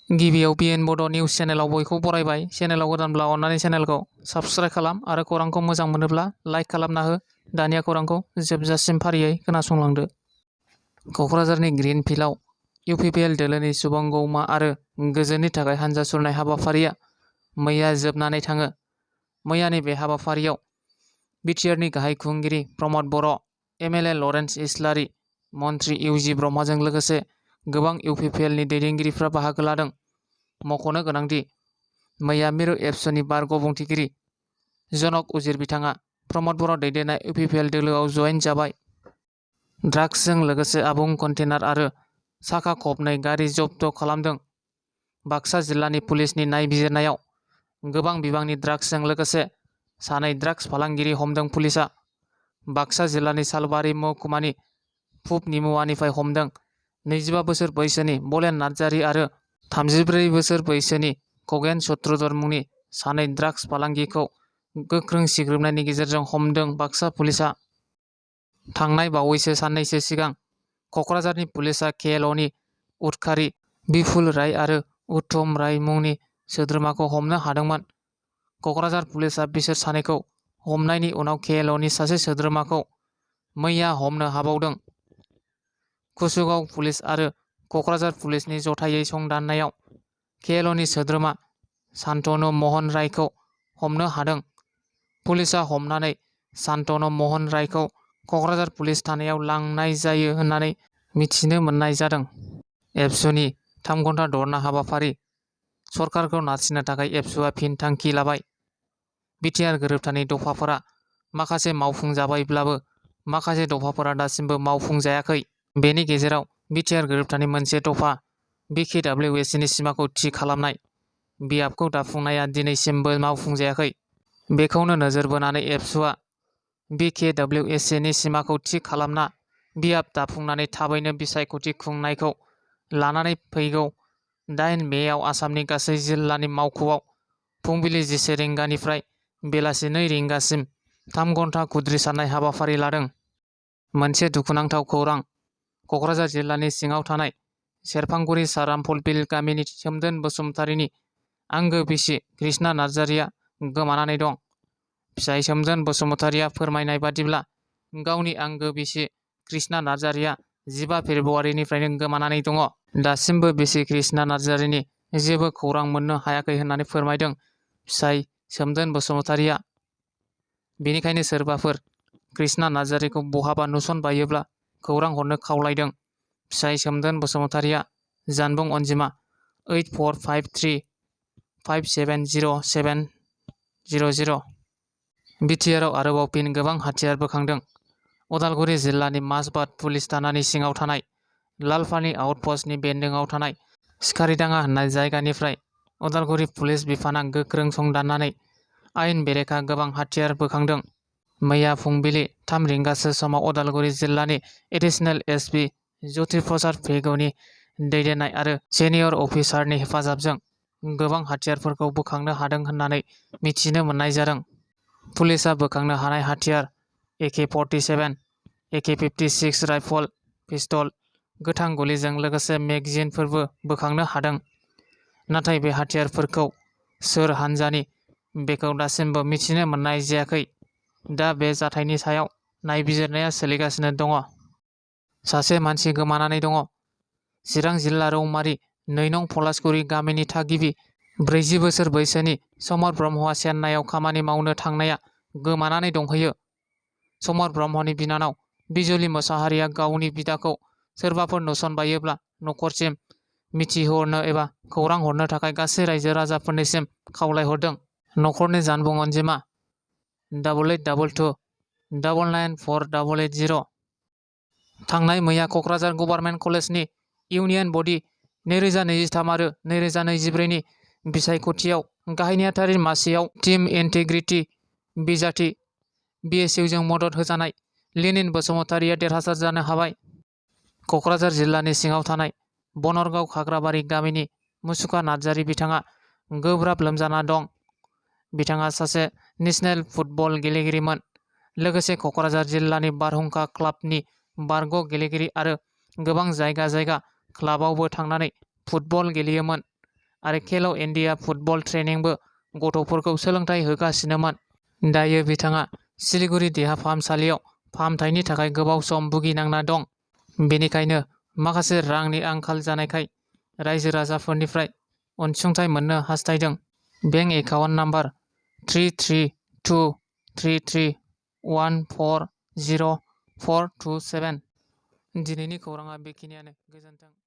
गिबियाव BN बड' news चेनेलाव बयखौ बरायबाय। चेनेलाव गोदानब्ला अन्नानै चेनेलखौ साबस्क्राइब खालाम आरो खौरांखौ मोजां मोनोब्ला लाइक खालामना हो। दानिया खौरांखौ जोबजासिम फारियै खोनासंलांदो। क'क्राझारनि ग्रीन फिल्डआव UPPL दोलोनि सुबुं गौमा आरो गोजोननि थाखाय हानजा सुरनाय हाबाफारिया मैया जोबनानै थाङो। मैयानि बे हाबाफारियाव बिटिआरनि गाहाय खुंगिरि प्रमद बर', MLA लरेन्स इस्लारि, मन्त्रि UG ब्रह्मजों लोगोसे गोबां UPPLनि दैदेनगिरिफ्रा बाहागो लादों। मख'नो गोनांदि मैया मिरु एबसुनि बारग' बुंथिगिरि जनक उजिर बिथाङा प्रमद बर' दैदेननाय UPPL दोलोआव जयेन जाबाय। ड्राग्सजों लोगोसे आबुं कन्टेनार आरो साखा खबनै गारि जब्द खालामदों। बाक्सा जिल्लानि पुलिसनि नायबिजिरनायाव गोबां बिबांनि ड्राग्सजों लोगोसे सानै ड्राग्स फालांगिरि हमदों पुलिसआ। बाक्सा जिल्लानि सालबारि महकुमानि फुब निमुवानिफ्राय हमदों 25 बोसोर बैसोनि बलेन नार्जारि आरो 34 बोसोर बैसोनि खगेन चत्रधर मुंनि सानै ड्राग्स फालांगिखौ गोख्रों सिग्रोमनायनि गेजेरजों हमदों बाक्सा पुलिसआ। थांनाय बावैसो साननैसो सिगां क'क्राझारनि पुलिसआ KLOनि उदखारि बिपुल राय आरो उत्तम राय मुंनि सोद्रोमाखौ हमनो हादोंमोन। क'क्राझार पुलिसआ बिसोर सानैखौ हमनायनि उनाव KLOनि सासे सोद्रोमाखौ मैया हमनो हाबावदों। कुसुगाव पुलिस आरो क'क्राझार पुलिसनि जथायै संदाननायाव KLOनि सोद्रोमा शान्तनु महन रायखौ हमनो हादों। पुलिसआ हमनानै शान्तनु महन रायखौ क'क्राझार पुलिस थानायाव लांनाय जायो होननानै मिथिनो मोननाय जादों। एबसुनि 3 घन्टा धरना हाबाफारि सरकारखौ नारसिननो थाखाय एबसुआ फिन थांखि लाबाय। बिटिआर गोरोबथानि दफाफोरा माखासे मावफुंजाबायब्लाबो माखासे दफाफोरा दासिमबो मावफुंजायाखै। बेनि गेजेराव बिटिआर गोरोबथानि मोनसे दफा BKWACनि सिमाखौ थि खालामनाय बियाबखौ दाफुंनाया दिनैसिमबो मावफुंजायाखै। बेखौनो नोजोर बोनानै एबसुआ BKWACनि सिमाखौ थि खालामना बियाब दाफुंनानै थाबैनो बिसायख'थि खुंनायखौ लानानै फैगौ 8 मेआव आसामनि गासै जिल्लानि मावख'आव फुंबिलि 11 रिंगानिफ्राय बेलासि 2 रिंगासिम 3 घन्टा खुद्रिसारनाय हाबाफारि लादों। मोनसे दुखुनांथाव खौरां क'क्राझार जिल्लानि सिङाव थानाय सेरफांगुरि सारामफलबिल गामिनि सोमदोन बसुमतारिनि आंगो बिसि कृष्णा नार्जारिया गोमानानै दं। फिसाइ सोमदोन बसुमतारिया फोरमायनाय बादिब्ला गावनि आंगो बिसि कृष्णा नार्जारिया 15 फेब्रुवारिनिफ्रायनो गोमानानै दङ। दासिमबो बिसि कृष्णा नार्जारिनि जेबो खौरां मोननो हायाखै होननानै फोरमायदों फिसाइ सोमदोन बसुमतारिया। बेनिखायनो सोरबाफोर कृष्णा नार्जारिखौ बहाबा नुसनबायोब्ला खौरां हरनो खावलायदों फिसाइ सोमदोन बसुमतारिया। जानबुं अनजिमा 8453570700। बिटिआरआव आरोबाव फिन गोबां हाथियार बोखांदों। उदालगुरि जिल्लानि माजबाद पुलिस थानानि सिङाव थानाय लालपानि आउटपस्टनि बेन्दोंआव थानाय सिखारिडाङा होननाय जायगानिफ्राय उदालगुरि पुलिस बिफाना गोख्रों संदाननानै आयेन बेरेखा गोबां हाथियार बोखांदों। मैया फुंबिलि 3 रिंगासो समाव उदालगुरि जिल्लानि एडिसनेल SP ज्योति प्रसाद पेगुनि दैदेननाय आरो सिनियर अफिसारनि हेफाजाबजों गोबां हाथियारफोरखौ बोखांनो हादों होननानै मिथिनो मोननाय जादों। पुलिसआ बोखांनो हानाय हाथियार AK-47, AK-56 राइफल, पिस्तल, गोथां गुलिजों लोगोसे मेगजिनफोरबो बोखांनो हादों। नाथाय बे हाथियारफोरखौ सोर हान्जानि बेखौ दासिमबो मिथिनो मोननाय जायाखै। दा बे जाथायनि सायाव नायबिजिरनाया सोलिगासिनो दङ। सासे मानसि गोमानानै दङ। चिरां जिल्ला रौमारि 2 नं पलासगुरि गामिनि थागिबि 40 बोसोर बैसोनि समर ब्रह्मआ चेन्नाइआव खामानि मावनो थांनाया गोमानानै दंहैयो। समर ब्रह्मनि बिनानाव बिजुलि मोसाहारिया गावनि बिदाखौ सोरबाफोर नुसनबायोब्ला न'खरसिम मिथिहोहरनो एबा खौरां हरनो थाखाय गासै रायजो राजाफोरनिसिम खावलायहरदों। न'खरनि जानबुं अनजिमा 8822994880। थांनाय मैया क'क्राझार गभर्नमेन्ट कलेजनि इउनियन बडि 2023 आरो 2024 नि बिसायख'थियाव गाहाय नेहाथारि मासियाव टीम इन्टिग्रिटि बिजाथि BSU जों मदद होजानाय लिनिन बसुमतारिया देरहासार जानो हाबाय। क'क्राझार जिल्लानि सिङाव थानाय बनरगाव खाग्राबारि गामिनि मुसुखा नार्जारि बिथाङा गोब्राब लोमजाना दं। बिथाङा सासे नेशनेल फुटबल गेलेगिरिमोन। लोगोसे क'क्राझार जिल्लानि बारहुंखा क्लाबनि बारग' गेलेगिरि आरो गोबां जायगा क्लाबावबो थांनानै फुटबल गेलेयोमोन। आरो खेल इन्डिया फुटबल ट्रेनिंबो गथ'फोरखौ सोलोंथाइ होगासिनोमोन। दायो बिथाङा सिलिगुरि देहा फाहामसालियाव फाहामथायनि थाखाय गोबाव सम भुगिनांना दं। बेनिखायनो माखासे रांनि आंखाल जानायखाय रायजो राजाफोरनिफ्राय अनसुंथाइ मोननो हास्थायदों। Bank account number 33233140 427। दिनैनि खौराङा बेखिनियानो। गोजोन्थों।